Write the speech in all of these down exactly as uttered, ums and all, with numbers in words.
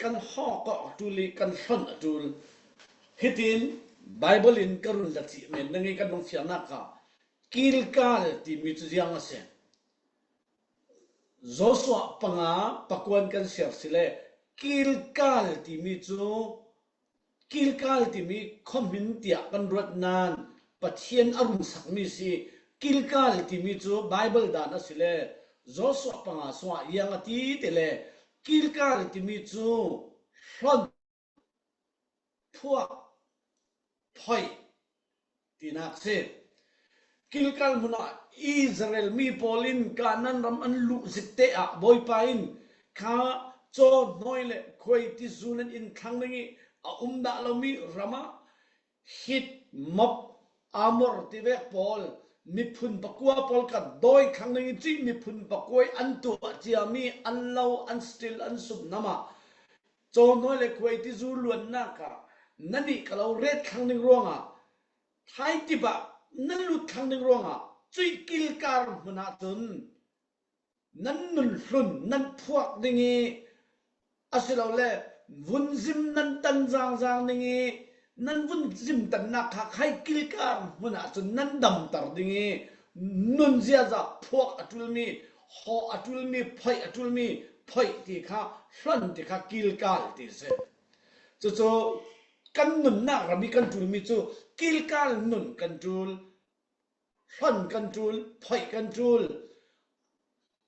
kan hawk a ṭul i kan hlon a ṭul. Hitin Bible in ka run la cih men nang i kan nung fiangnak ah Gilgal timi cu ziang a si. Joshua panga pakuan kan siar si le Gilgal timi cu Gilgal timi khuahmin tiah kan ruat nain Pathian a run sakmi si. Gilgal timi cu Bible dan a si le Joshua panga sungah ziang a ti ti le Gilgal timi cu hlon, phuak, phoih tinak si. Gilgal hmun ah Israel mi pawl in Kanaan ram an luh zikte ah Bawipa in kha cawhnawi le khuaitizu nan in thlang ding i a um dah lomi ram ah Hit, Moab, Amor tivek pawl miphun pakua pawl ka dawi thlang ding i cuih miphun pakua i an tuah ciami an lo, an stil, an sumnam ah cawhnawi le khuaitizu luannak ah nannih ka lo ret thlang ding ruangah, thaitip ah nan lut thlang ding ruangah cuih Gilgal hmun ah cun nan nun hlun nan phuak ding i, asilole vunzim nan tan zangzang ding i, nan vunzim tannak kha khai Gilgal hmun ah cun nan damter ding i, nun ziaza phuak a ṭulmi, hawh a ṭulmi, phoih a ṭulmi, phoih ti kha, hlon ti kha Gilgal ti si. Cucu kan nunnak ram i kan ṭulmi cu Gilgal nun kan ṭul, hlon kan ṭul, phoih kan ṭul.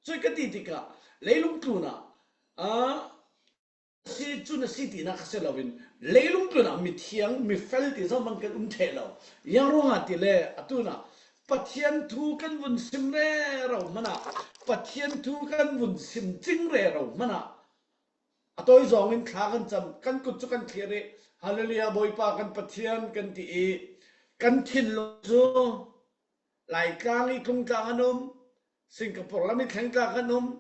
Cui ka ti tikah leilung tlunah, aa, si cu na si tinak a si loin leilung tlunah mithiang, mifel ti zohman kan um ṭheh lo. Ziang ruangah ti le a tunah Pathian thu kan vun sim rero hmanah, Pathian thu kan vun sim cing rero hmanah, a tawi zawngin thla kan cam, kan kut cu kan thlir i, Hallelujah, Bawipa kan Pathian kan ti i, kan thinlung cu Laitlang i tlungtlang an um, Singapore lam i thlengtlang an um,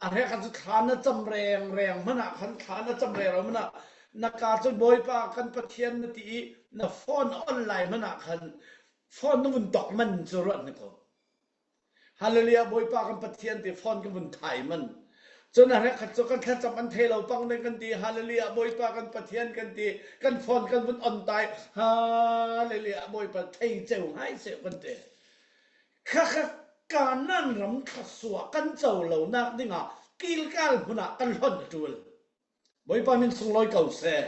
a hrekkhat cu thla na cam rengreng hmanah khan, thla na cam rero hmanah, na ka cun Bawipa kan Pathian na ti i, na phone a on lai hmanah khan, phone na vun tawk man cu ruat hna ko. Hallelujah, Bawipa kan Pathian ti phone kan vun thai man. Cun a hrekkhat cu kan thlacam an thei lo pang ding kan ti, Hallelujah, Bawipa kan Pathian kan ti, kan phone kan vun on tai, Hallelujah, Bawipa thei ceu hai seh kan ti. Kha kha Kanaan ram thluasuah kan co lonak dingah Gilgal hmun ah kan hlon a ṭul. Bawipa min sunglawi ko seh.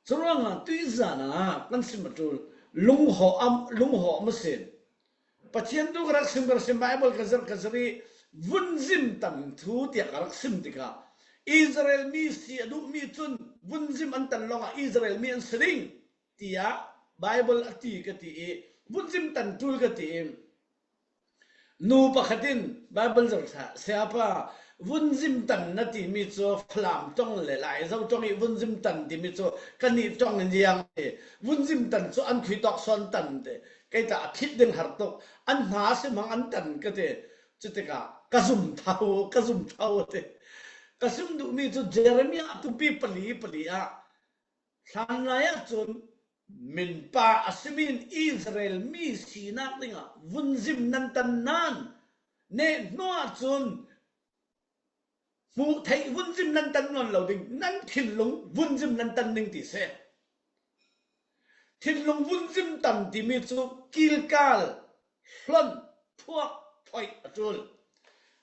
Curuangah tuih zan ah kan sim a ṭul, lunghawh am, lunghawh am a si. Pathian thu ka rak sim, ka rak sim, Bible ka zir, ka zir i vunzim tan thu tiah ka rak sim tikah Israel mi si a duhmi cun vunzim an tan lawngah Israel mi an si ding tiah Bible a ti ka ti i vunzim tan ṭul ka ti i, nu pakhat in Bible zir hlah, Sayapa, vunzim tan na timi cu Falam ṭong le Laizo ṭong i vunzim tan timi cu kannih ṭong in ziang ti. Vunzim tan cu an khui tawk sawn tan ti. Kei tah a phit ding har tuk. An hna a si hmang an tan ka ti. Cutikah ka zum tho, ka zum tho ti. Ka sim duhmi cu Jeremiah tupi pali pali ah hlanlai ahcun minpa a simi in Israel mi sinak dingah vunzim nan tan nain neh hnu ahcun hmuh theih vunzim nan tan nawn lo ding, nan thinlung vunzim nan tan ding ti si. Thinlung vunzim tan timi cu Gilgal, hlon, phuak, phoih a ṭul.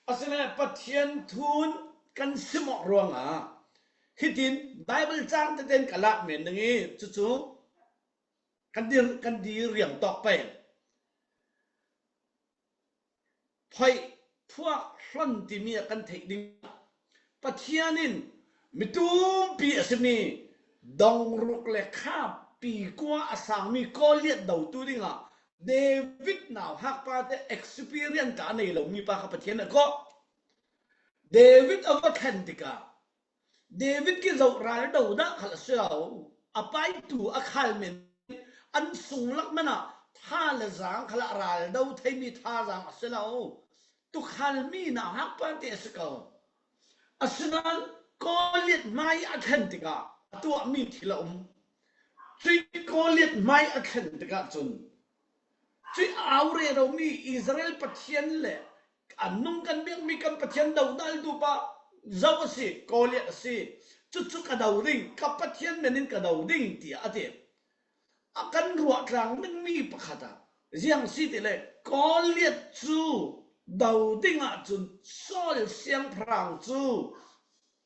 Asinain Pathian thu kan sim awk ruangah hitin Bible cang tete in ka lak men ding i cucu kan dir, kan dir riang tawk pei. Phoih, phuak, hlon timi a kan theih ding. Pathian in mi tumpi a simi dongruk le kha pi kua a sangmi Goliath dotu dingah David nauhak pa te experience a nei lomi pa kha Pathian a kawh. David a va thlen tikah David ki zoh raldo dah khal a si lo. A paitu a khalmen an sunglak man ah tha le zang khal ah raldo theimi thazaang a si lo. Tukhalmi nauhak pa te a si ko. Asinain Goliath hmai a thlen tikah a tuahmi thil a um. Cuih Goliath hmai a thlen tikah cun cuih a au reromi Israel Pathian le an nung kan biakmi kan Pathian dodaltu pa zo a si, Goliath a si. Cucu ka do ding, ka Pathian min in ka do ding, tiah a ti. A kan ruah tlang ding mi pakhat ah, ziang si ti le, Goliat cu do ding ahcun Saul siangpahrang cu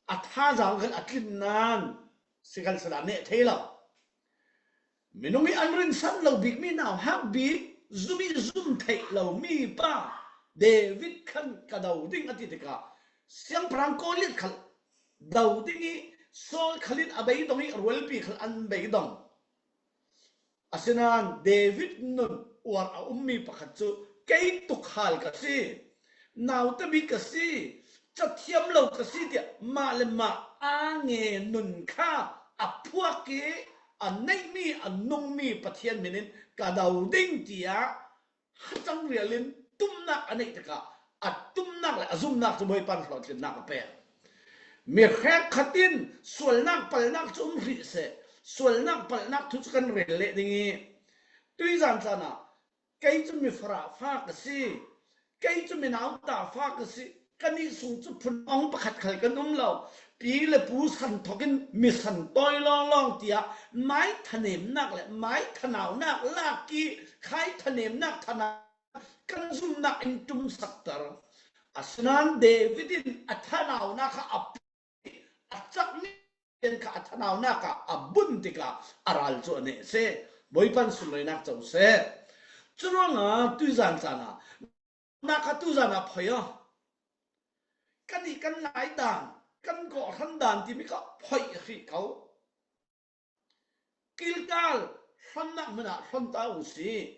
a thazaang khan a tlin nain, sikhalsehla neh thei lo. Minung i an rinsan lo bikmi, nauhak bik, zum i zum theih lomi pa David khan ka do ding a ti tikah, siangpahrang Goliat khal do ding i Saul khal in a beidong i rualpi khal an beidong. Asinain David nun uar a ummi pakhat cu, kei tuukhal ka si, nauta bik ka si, cathiam lo ka si, tiah mah le mah aa nge nun kha a phuak i a neihmi, a nungmi Pathian min in ka do ding, tiah hacang rial in tumnak a neih tikah, a tumnak le a zumnak cu Bawipa in hlawhtlinnak a pek. Mi hrekkhat in sualnak palhnak cu um hrih seh, sualnak palhnak thu cu kan rel leh ding i, tuizan caan ah, kei cu mi farah fa ka si, kei cu mi nauta fa ka si, kannih sung cu phun ong pakhat khal kan um lo, pi le pu san thawk in mi san tawi lawnglawng, tiah mai thanemnak le mai thanaunak lak i khai thanemnak, thanau kan zumnak in ṭumsakter. Asinain David in a thanaunak kha a a cakmi kha a thanaunak ah a bunh tikah a ral cu a neh a si. Bawipa in sunlawinak co seh. Curuangah tuizan caan ah, nak kha tuzan ah phoih aw. Kan i kan lai dan, kan kawhhran dan timi kha phoih a hrih ko. Gilgal hlonnak hmun ah hlon ta u sih.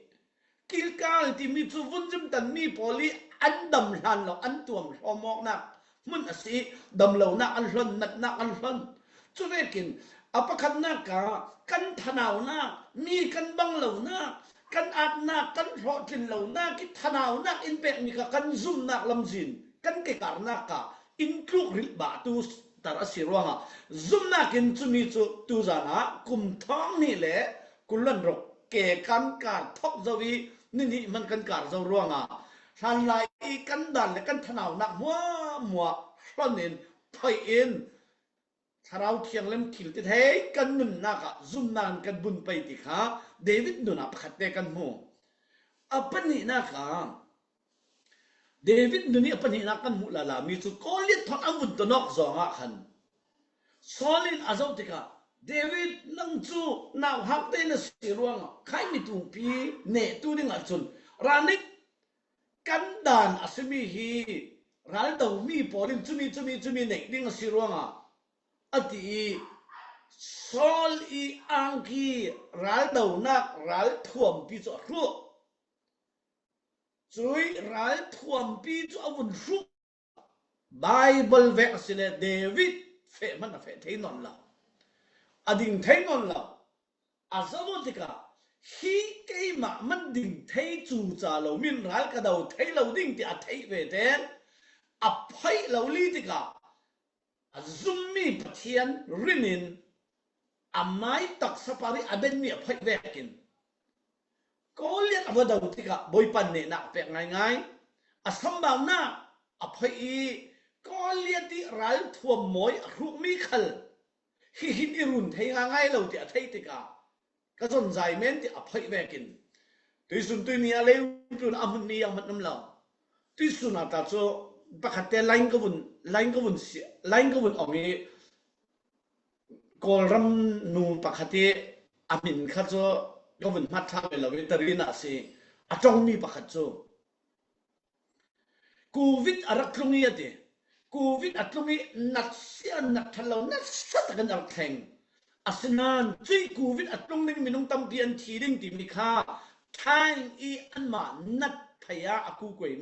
Gilgal timi cu vunzim tanmi pawl i an dam hlan lo, an tuam hlawm awknak hmun a si. Damlonak an hlon, natnak an hlon. Cuvekin a pakhatnak ah kan thanaunak, mi kan bang lonak, kan atnak, kan hlawhtlin lonak i thanaunak in pekmi kha kan zumnak lamzin, kan kekarnak ah in tluk rilhbahtu ter a si ruangah, zumnak in cumi cu tuzan ah kum thawng hnih le kul le ruk ke kan kar thok zo i, nihnih hman kan kar zo ruangah, hlanlai i kan dan le kan thanaunak hmuahhmuah hlon in, phoih in, Thlarau Thianghlim thil tithei kan nunnak ah zumnak in kan bunh pei ti kha David nun ah pakhat te kan hmu. A pahnihnak ah, David nun i a pahnihnak kan hmuh lala mi cu Goliat thawn an vun ton awk zong ah khan, Saul in a zoh tikah, David, nang cu nauhak te na si ruangah khai mi tumpi nehtu ding ahcun, ral nih kan dan a simi hi raldomi pawl in cumi, cumi, cumi neih ding a si ruangah, a ti i, Saul i angki raldonak ralthuampi cu a hruh. Cui ralthuampi cu a vun hruh. Baibal vek a si le David feh hmanh a feh thei nawn lo, a ding thei nawn lo. A zoh tikah, hi keimah hmanh ding thei cuca lo min ral ka do thei lo ding, tiah a theih ve tein a phoih lo li tikah, a zummi Pathian rin in a mai taksa par i a benmi a phoih vekin Goliat a va do tikah Bawipa in nehnak a pek ngaingai. A sambaunak a phoih i Goliat i ralthuam mawi a hrukmi khal hihin i run thei ngaingai lo tiah a theih tikah, ka zonzai men tiah a phoih vekin, tuisun tuini ah leitlun a hmunmi a hman um lo. Tuisun ah ta cu pakhat te line ka vun, line ka vun si, line ka vun ong i, Kawlram nu pakhat i a hmin kha cu ka vun hmat ṭha ve lo i, Tarina a si, a ṭongmi pakhat cu. Covid a rak tlung i a ti. Covid a tlung i natsia nat ṭhan lo, natsa takin a rak thleng. Asinain cui Covid a tlung ding minung tampi an thi ding timi kha ṭhaing i anmah nat phei ah a kukuai.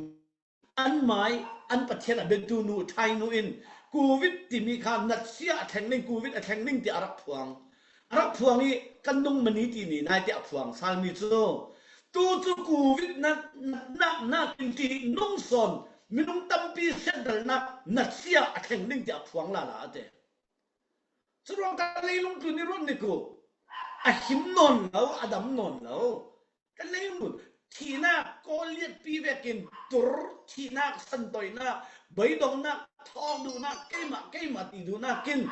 Anmai an Pathian a biatu nu ṭhaing nu in Covid timi kha natsia a thleng ding, Covid a thleng ding tiah a rak phuang. A rak phuang i kan nung mani ti ni nai tiah a phuang salmi cu, tu cu Covid na, na, na, na in ti nung sawn minung tampi siatdalnak natsia a thleng ding tiah a phuang lala a ti. Curuang kan leilung tlun i ruat nik u, a him nawn lo, a dam nawn lo. Kan leilung tlun, thihnak Goliat pi vekin tur, thihnak santoinak, beidongnak, thawk duhnak, keimah, keimah ti duhnak in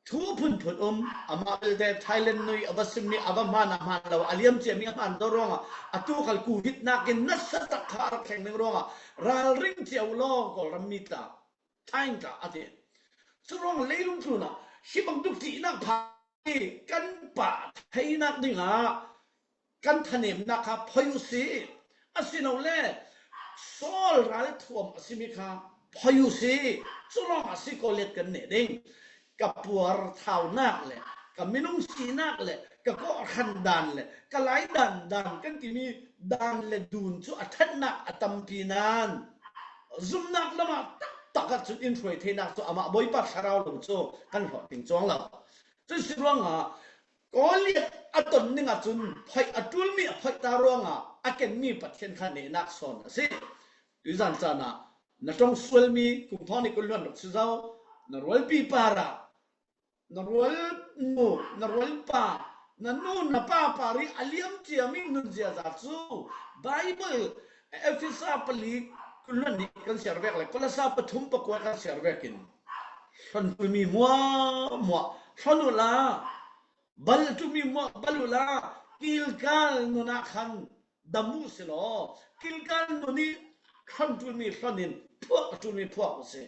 Thu phunphun um, amah belte Thailand nui a va sim mi, a va hman a hman lo, a liam cia mi a hman zo ruangah, a tu khal covid nakin nasa tak kha a rak thleng ding ruangah, ralring cia uh law, Kawlram mi tla, Thai tla a ti. Cu ruang leilung tlunah, hi bang tuk tihnak pha hi kan pah theinak dingah, kan thanemnak kha phoih uh si. Asinole, Saul ralthuam a simi kha phoih uh si. Cu lawng a si, Goliath kan neh ding. Ka puar thaunak le ka minung sinak le ka kawhhran dan le ka laidan dan kan timi dan le dun cu a ṭhatnak a tampi nain zumnak lamah taktak ahcun in hruai theinak cu amah Bawipa Thlarau lo cu kan hlawhtling cuang lo. Cun si ruangah Goliath a ton ning ahcun phoih a ṭulmi a phoih ta ruangah a kenmi Pathian kha nehnak sawn a si. Tuizan caan ah na ṭong sualmi kum thawng nih kul hluan ruk si zo, na rualpi parah, na rual nu, na rual pa, na nu, na pa parih a liam ciami nun ziaza cu Baibal Efesa pali kul hluan nih kan siar vek le Kolasa pathum pakua kan siar vekin hlon ṭulmi hmuahhmuah hlon uhla, bal ṭulmi hmuah bal uhla, Gilgal nun ah khan dam uh si law, Gilgal nun ih hlon ṭulmi hlon in phuak a ṭulmi phuak uh si.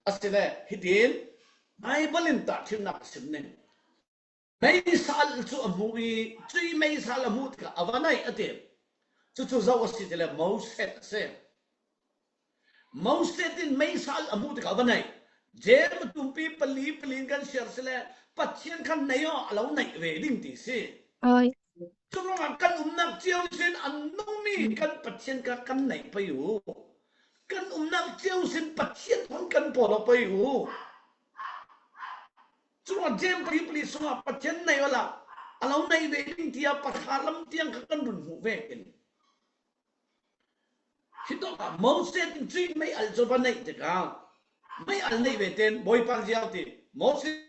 Asile hitin Baibal in tahṭhimnak a sim ning. Meisal cu a hmuh ih cuih meisal a hmuh tikah a va naih a ti. Cucu zo a si tile Moses a si. Moses in meisal a hmuh tikah a va naih. Jeim a tumpi pali pali in kan siar sile Pathian khan naih aw a lo naih ve ding ti si. Curuangah kan umnak cio sin a nungmi kan Pathian kha kan naih pei uh. Kan umnak cio sin Pathian hong kan pawl aw pei uh. Curuangah Jeim pali pali sungah Pathian naih awla a lo naih ve ding tiah pakhat lam tiang kha kan run hmuh vekin. Hitawkah Moses in cuih mei al cu va naih tikah mei al naih ve tein Bawipa ziau ti Moses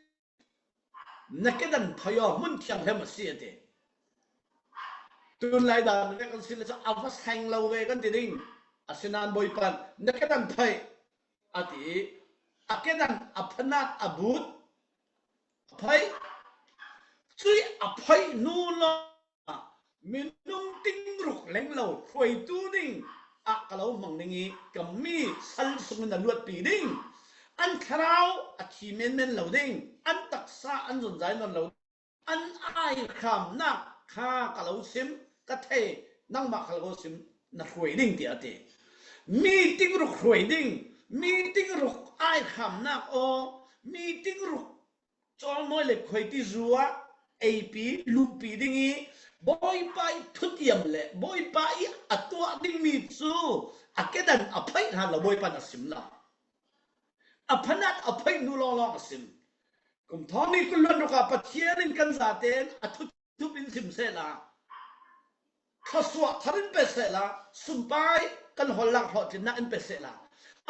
na kedan phoi aw, hmun thianghlim a si a ti. Tunlai dan vek kan si le cu a va seng lo ve kan ti ding. Asinain Bawipa na kedan phoi a ti ih a kedan a phanat a but a phoi. Cuih a phoi hnu lawng ah minung tingruk lenglo hruaitu ding ah ka lo hmang ding ih ka mi sal sungin a luatpi ding. An thlarau a thi menmen lo ding, an taksa an zonzai nawn lo ding, an aikhamnak kha ka lo sim, ka thei, nangmah kha lo sim, na hruai ding tiah a ti. Mi tingruk hruai ding, mi tingruk aikhamnak aw, mi tingruk cawlmawi le khuaiti zu ah eipi, luhpi ding ih Bawipa ih thutiam le Bawipa ih a tuah dingmi cu a kedan a phoih hlan lo Bawipa in a sim lo. A phanat a phoih hnu lawnglawng a sim. Kum thawng nih kul hluan ruk ah Pathian in kan zatein a thuthup in sim sehla, thluasuah thar in pe sehla, sumpai kan holnak hlawhtlinnak in pe sehla,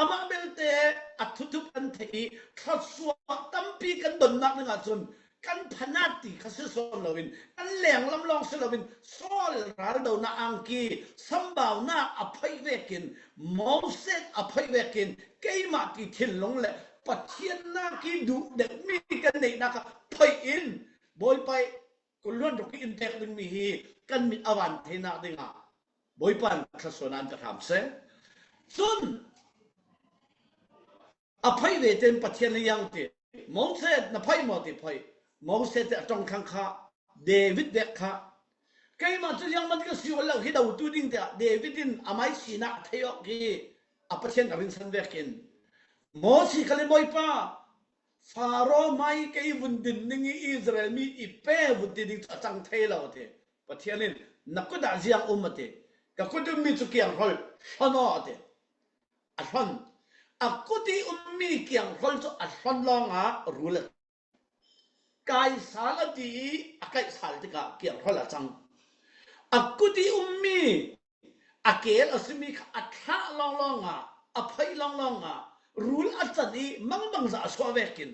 amah belte a thuthup kan theih ih thluasuah tampi kan donnak dingah cun kan phanat ti kha si sawn loin, kan lenglam lawng si loin, Saul raldonak angki sambaunak a phoih vekin, Moses a phoih vekin, keimah ti thinlung le Pathian nak ih duh deuhmi kan neihnak kha phoih in, Bawipa ih kul hluan ruk ih in pek dingmi hi kan mit a van theinak dingah Bawipa in thluasuahnak in ka hram seh. Cun a phoih ve tein Pathian nih ziang ti, Moses na phoih maw ti phoih. Moses te a ṭong thlang kha David vek kha. Keimah cu zianghman ka si lo, hi dotu ding tiah David in amai sinak a thei awk ih a Pathian a rinsan vekin, Moses khal in Bawipa, Faro hmai kei vun din ding ih Israel mi i pe vun ti ding cu a cang thei lo a ti. Pathian in, na kut ah ziang um a ti. Ka kut ummi cu kianghrol hlon aw a ti. A hlon. A kut ih ummi kianghrol cu a hlon lawngah rul a kaihsal a ti ih a kaihsal tikah kianghrol a cang. A kut ih ummi a keel a simi kha a thlah lawnglawng ah, a phoih lawnglawng ah rul a can ih mangbangza a suah vekin,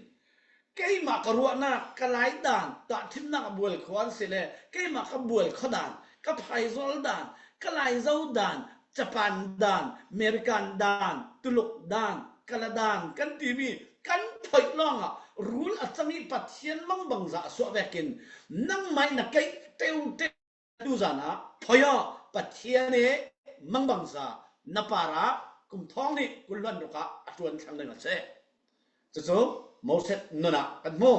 keimah ka ruahnak, ka laidan, tahṭhimnak a bual khua an si le keimah ka bual khua dan, ka phaizawl dan, ka laizo dan, Japan dan, American dan, Tuluk dan, Kala dan kan timi kan phoih lawngah rul a cang i Pathian mangbangza a suah vekin nangmah i na kaih teuteu tu zanah phoih aw, Pathian i mangbangza na parah kum thawng nih kul hluan rukah a tuan thlang ding a si. Cucu Moses nunah kan hmu.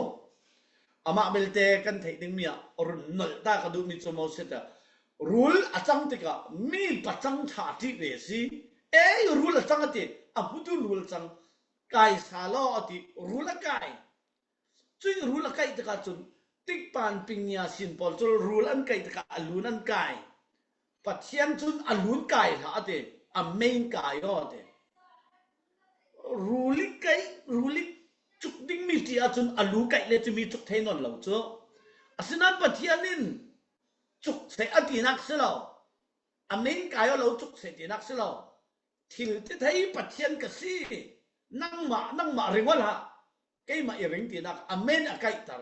Amah belte kan theih dingmi ah run nolh ta ka duhmi cu Moses a rul a cang tikah mi pacang ṭha ṭih ve a si. Ei, rul a cang a ti, a hmutu rul a cang. Kai sa law a ti, rul a kai. Cui rul a kaih tikah cun tikpan pingia sin pawl cu rul an kaih tikah a lun an kai. Pathian cun a lun kai hlah a ti, a mei in kai aw a ti. Rul i kaih, rul i cuk dingmi ṭih ahcun a lu kaih le cumi cuk thei nawn lo cu. Asinain Pathian in cuk seh a tinak si lo, a mei in kai aw lo cuk seh tinak si lo. Thil ti thei Pathian ka si, nangmah, nangmah ring aw hlah, keimah i ring tinak a mei in a kaihter.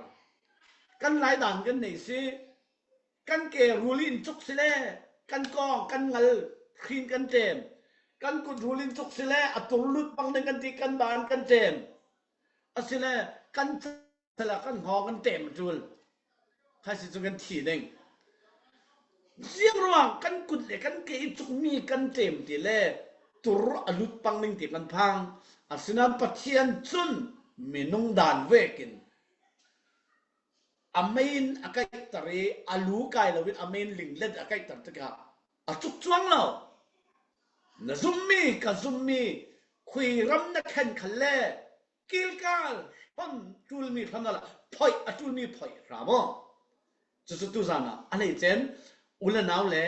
Kan lai dan kan nei si, kan ke rul in cuk si le, kan kawng, kan ngal hrin kan ṭem, kan kut rul in cuk si le, a tur lut pang ding kan ti, kan ban kan ṭem. Asile kan sala kan hngawng kan ṭem a ṭul. Kha si cu kan thi ding. Ziangruang kan kut le kan ke i cukmi kan ṭem ti le tur a lut pang ding ti kan phang. Asinain Pathian cun minung dan vekin a mei in a kaihter i a lu kai loin a mei in linglet a kaihter tikah a cuk cuang lo. Na zummi, ka zummi, khui ram na khen khalle, kilkal hron ṭulmi hron awla phoih a ṭulmi phoih hram aw. Cucu tuzan ah a hleice in u le nau le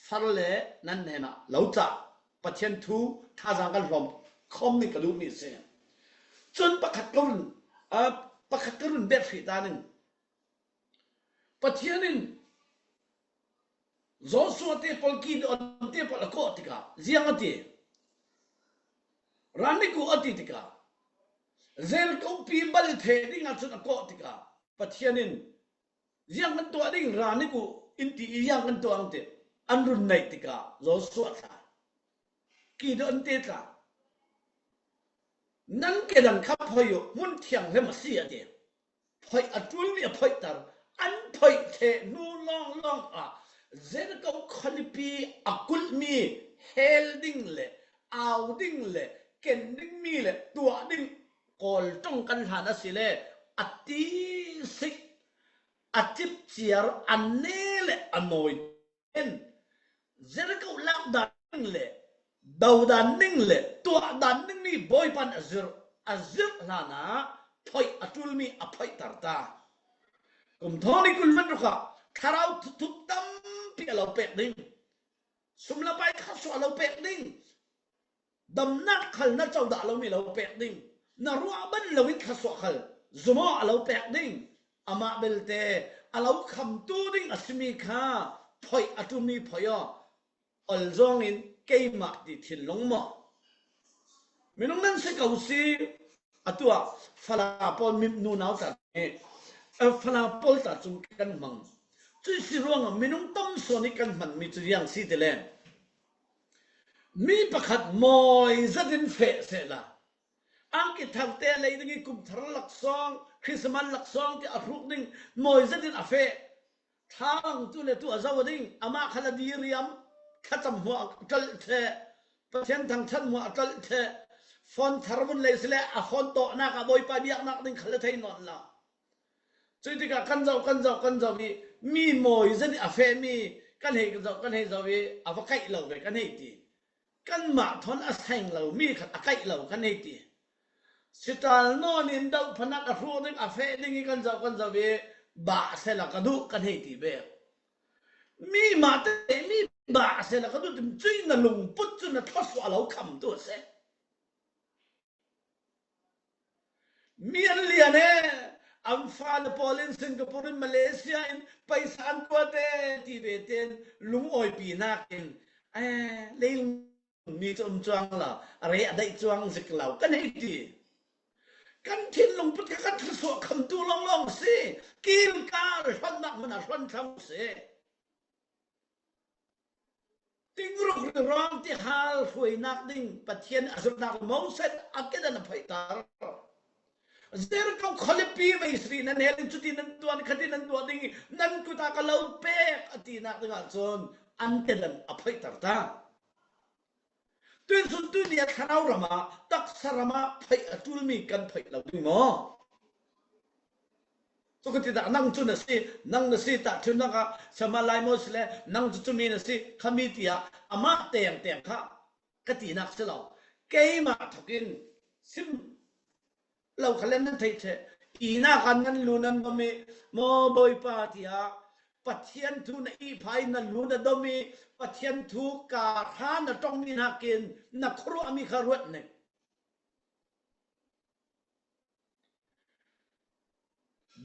far le nan hnenah lo cah Pathian thu thazaang kan hlawm khawm ning ka duhmi a si. Cun pakhat ka run, aa, pakhat ka run bet hrih ta ning. Pathian in Joshua te pawl, Gideon te pawl a kawh tikah ziang a ti? Ran nik u a ti tikah, Jeriko pi bal theh ding ahcun a kawh tikah Pathian in ziang kan tuah ding, ran nik u in ti i ziang kan tuah ang ti an run naih tikah Joshua tla, Gideon te tla, nan ke dang kha phoih u, hmun thianghlim a si a ti. Phoih a ṭulmi a phoihter, an phoih ṭheh hnu lawnglawng ah Jeriko khualipi a kulhmi hel ding le au ding le ken dingmi le tuah ding kawl ṭong kan hlan a si le a ti si, a cipciar, a ne le a nawi in Jeriko lak dan ding le do dan ding le tuah dan dingmi Bawipa in a zirh, a zirh hlanah phoih a ṭulmi a phoihter ta. Kum thawng nih kul hmanh ruk ah thlarau thuthup tampi a lo pek ding. Sum le pai kha suah a lo pek ding. Damnak khal na codah lomi lo pek ding, na ruah ban loin thluasuah khal zumawh a lo pek ding. Amah belte a lo khamtu ding a simi kha phoih a ṭulmi phoih aw. Ol zawngin keimah ti thinlung maw? Minung nan si ko si, atu ah Fala pawl mi nunau ta nih, eh, Fala pawl ta cung kan hmang. Cuih si ruangah minung tam sawn ih kan hmanmi cu ziang si ti le, mi pakhat mawi zetin feh sehla, angki tharte lei ding i kum thar laksawng, Christmas laksawng ti a hruk ding mawi zetin a feh. Thlangtu le tu a zo ding, amah kha la diriam, thlacam hmuah a ṭalh ṭheh, Pathian thangṭhat hmuah a ṭalh ṭheh, phone thar vun lei si le a phone tawhnak ah Bawipa biaknak ding kha la thei nawn lo. Cuih tikah kan zoh, kan zoh, kan zoh i mi mawi zet i a fehmi kan hei zoh, kan hei zoh i a va kaih lo ve kan hei ti. Kanmah thawn a seng lomi khat a kaih lo kan hei ti. Sital nawn in dohphanak a hruh ding, a feh ding i kan zoh, kan zoh i bah sehla ka duh kan hei ti ve. Mi mah te mi bah sehla ka duh tim cuih na lungput cu na thluasuah lo khamtu a si. Mi an lian e, an fale pawl in Singapore in, Malaysia in paisa an tuah te ti ve tein lungawipi nakin, eh, leilung mi cu um cuang lo, a rei a daih cuang zik lo kan hei ti. Kan thinlung put kha kan thluasuah khamtu lawnglawng a si. Kilkal hronnak hmun a hron thlang a si. Tingruk rilrawng tihal hruainak ding Pathian a zirhnak Moses a kedan a phoihter. Jericho khualipi veisri nan hel in cuti nan tuan, khati nan tuah ding i nan kuta ka lo pek a tinak dingah cun an kedan a phoihter ta. Tuin sun tuin i a thlarau ramah, taksa ramah phoih a ṭulmi kan phoih lo ding maw? Cu ka ti dah, nang cu na si, nang na si, tahṭhimnak ah Sama Lai Moses le nang cu cumi na si, khami tiah amah tengteng kha ka tinak si lo. Keimah thawkin sim lo kha le nan theih ṭheh. Inak ah nan lu nan dom i, maw Bawipa, tiah Pathian thu na ihphah i na lu na dom i, Pathian thu ka hra na ṭongmi hnakin na khuaruahmi kha ruat ning.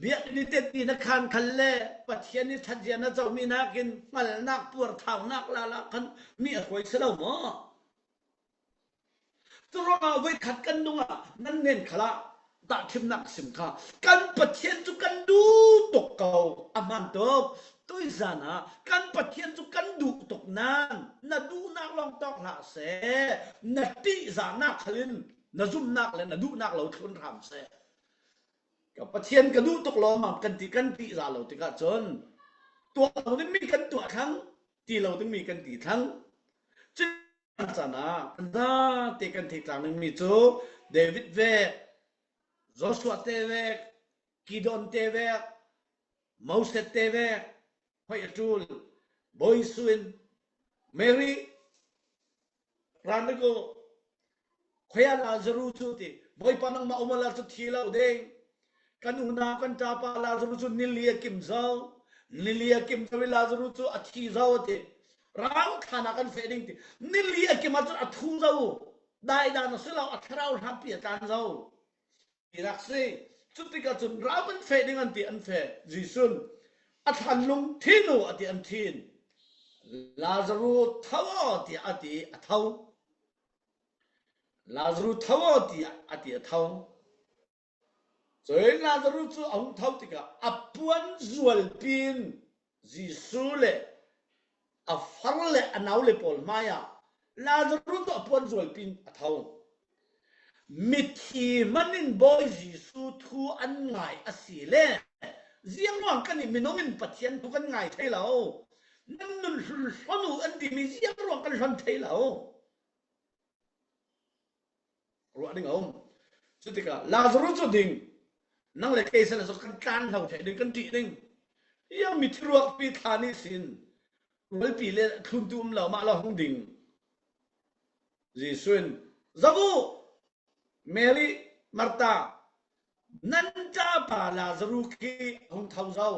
Biakinn i tetti na khan khan le Pathian i thatzia na comi nakin hngalhnak puarthaunak lala khan mi a hruai si lo maw? Curuangah voikhat kan dungah nan nen khalah tahṭhimnak sim kha, kan Pathian cu kan duh tuk ko, a hmaan tuk. Tuizan ah kan Pathian cu kan duh tuk nain na duhnak lawng tawk hlah seh, na ṭihzahnak khalin na zumhnak le na duhnak lo thlun hram seh. Ka Pathian ka duh tuk lawmmam kan ti, kan ṭihzah lo tikah cun tuah lo dingmi kan tuah thlang, ti lo dingmi kan ti thlang. Cun caan ah kan zate kan theih tlang dingmi cu David vek, Joshua te vek, Gideon te vek, Moses te vek, hoi a ṭul, Bawi Jesuh in, Mary, ran rak u, khuaya Lazaru cu ti, Bawipa nangmah um awla cu thi lo ding. Kan unau kan ṭapa Lazaru cu nili a kim zo, nili a kim zo i Lazaru cu a thi zo a ti. Rau thlan ah kan feh ding ti. Nili a kim ahcun a thu zo. Daidan a si lo, a thlarau hrampi a tlan zo. Tinak si. Cutikah cun rau kan feh ding an ti, an feh. Jesuh in a thlanlung thin u a ti, an thin. Lazaru tho aw tiah a ti, a tho. Lazaru tho aw tiah a ti, a tho. Cun Lazaru cu a hung tho tikah a puan zualpi in Jesuh le a far le a nau le pawl hmaiah Lazaru cu a puan zualpi in a tho. Mithi hman in Bawi Jesuh thu an ngai a si le ziangruang kan i minung in Pathian thu kan ngai thei lo. Nan nun hlun hlon u an timi ziangruang kan hlon thei lo. Ruah ding a um. Cutikah Lazaru cu ding, nang le kei sinah cu kan tlan hlo ṭheh ding, kan ṭih ding. Ia mithiruakpi thla nih sin rualpi le thluntu um lo, mah lo hung ding. Jesuh in, zoh u, Mary, Martha, nan ṭapa Lazaru khi a hung tho zo.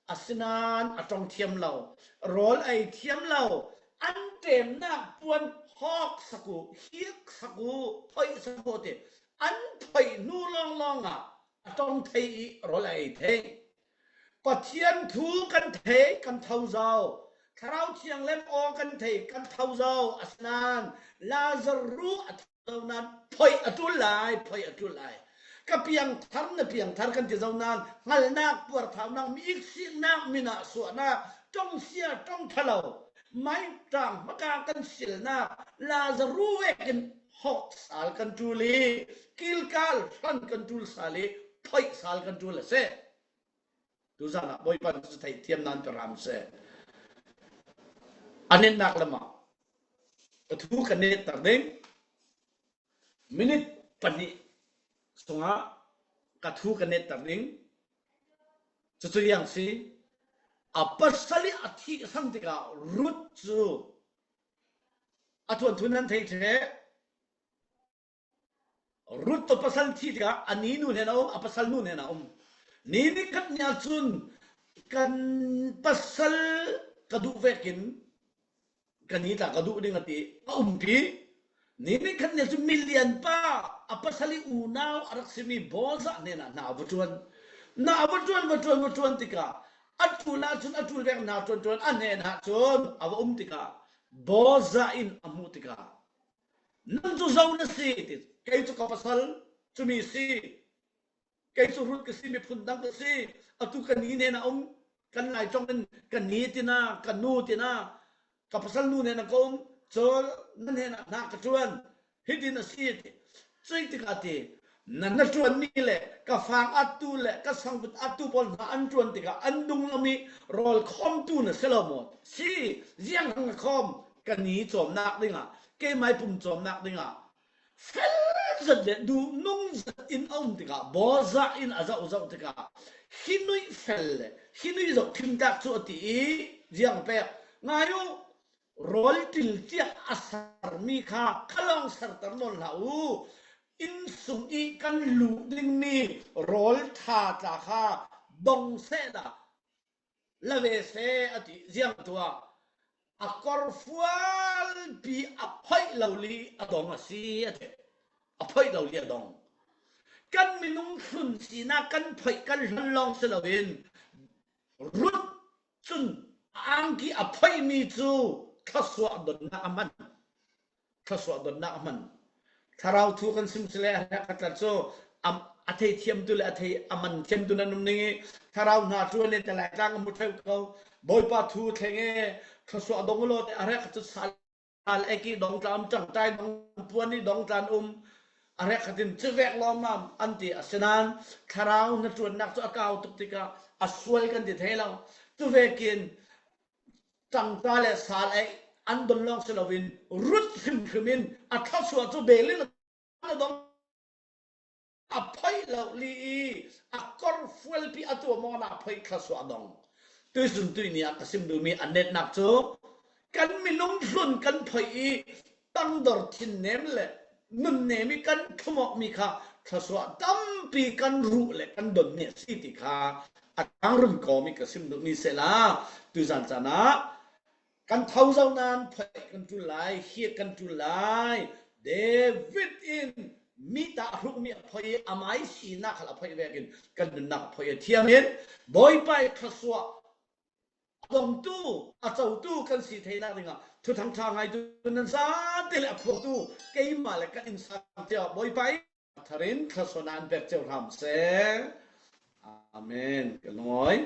Asinain a ṭong thiam lo, rawl a ei thiam lo, an ṭemnak puan hawk sak u, hiak sak u, phoih sak u ti, an phoih hnu lawnglawng ah a ṭong thei i rawl a ei thei. Pathian thu kan thei, kan tho zo. Thlarau Thianghlim aw kan thei, kan tho zo. Asinain Lazaru a tho zo nain phoih a ṭul lai, phoih a ṭul lai. Ka piangthar, na piangthar kan ti zo nain hngalhnak, puarthaunak, mi iksiknak, minah suahnak, ṭongsia, ṭongṭha lo, maiṭang hmaka kan silnak, Lazaru vekin hawh sal kan ṭul i, kilkal hran kan ṭul sal i, phoih sal kan ṭul a si. Tuzan ah Bawipa cu theithiam nan pe hram seh. A netnak lamah ka thu ka netter ding. Minit pahnih sungah ka thu ka netter ding. Cucu yang si, a pasal i a thih a sang tikah Ruth cu a thuanthu nan thei ṭheh. Ruth tawh pasal thih tikah a ni nu hnen a um, a pasal nu hnen a um. Ni nikhat ni ahcun kan pasal ka duh vekin ka ni tla ka duh ding a ti a umpi. Ni nikhat ni ahcun milianpa a pasal i unau a rak simi Boaz hnenah hna a va ṭuan. Hna a va ṭuan, va ṭuan, va ṭuan tikah a ṭul ahcun a ṭul vek hna ṭuanṭuan a hnenah cun a va um tikah Boaz in a hmuh tikah, "Nang cu zo na si," ti. "Kei cu ka pasal cumi si. Kei cu Ruth ka si, miphun dang ka si. Atu ka ni hnen a um, kan lai ṭong in ka ni tina, ka nu tina, ka pasal nu hnenah ka um, chu na hnenah hna ka ṭuan, hitin a si ti. Cuih tikah ti, na na ṭuanmi le ka fang attu le ka sangbut attu pawl hna an ṭuan tikah an dunglam i rawl khawmtu na si lo maw? Si, ziang hang na khawm, ka ni cawmnak dingah, keimai pum cawmnak dingah fel zet le duhnung zet in a um tikah, bawzah in a zohzoh tikah, hi nuih fel le hi nuih zoh thimtak cu a ti i, ziang pek ngai u, rawl ṭil tiang a sermi kha kha lawng serter nawn hlah u. Innsung i kan luh dingmi rawl ṭha tla kha dong sehla la ve seh a ti. Ziang tuah, a kor fualpi a phoih lo li a dong a si a ti. A phoih lo li a dong. Kan minung hlun sinak kan phoih kan hlon lawng si loin, Ruth cun a angki a phoihmi cu thluasuah donnak a hman. Thluasuah donnak a hman. Thlarau thu kan sim si le a hrekkhat cu a, a thei thiamtu le a thei a man thiamtu nan um ning i, thlarau hna ṭuan i te Laitlang a hmu ṭheu ko. Bawipa thu thleng e, thluasuah dong u law te a hrekkhat cu sal ek i dong tla um, ṭangṭai dong, puan i dong tla an um. A hrekkhat in cuvek lawmam an ti, asinain thlarau hnaṭuannak cu a kau tuk tikah a sual kan ti thei lo. Cuvekin ṭangṭa le sal ek an don lawng si loin Ruth hrimhrim in a thluasuah cu bel in a dong. A phoih lo li i a kor fualpi a tuam awknak a phoih thluasuah dong. Tuisun tuihni ah ka sim duhmi a netnak cu kan minung hlun kan phoih i tangdor thinnem le nunnem i kan thum awkmi kha thluasuah tampi kan ruh le kan donmi a si ti kha a tang run kawm i ka sim duhmi sehla, tuizan caan ah kan tho zo nain phoih kan ṭul lai, hiat kan ṭul lai. David in mi ta a hrukmi a phoih i amai sinak khal a phoih vekin kan nunnak a phoih a thiang in Bawipa i thluasuah a dongtu, a cotu kan si theinak dingah Thuthang ṭha ngaitu nan zate le a phuaktu keimah le kan innsang cio ah Bawipa i thar in thluasuahnak an pek cio hram seh. Amen. Ka lungawi.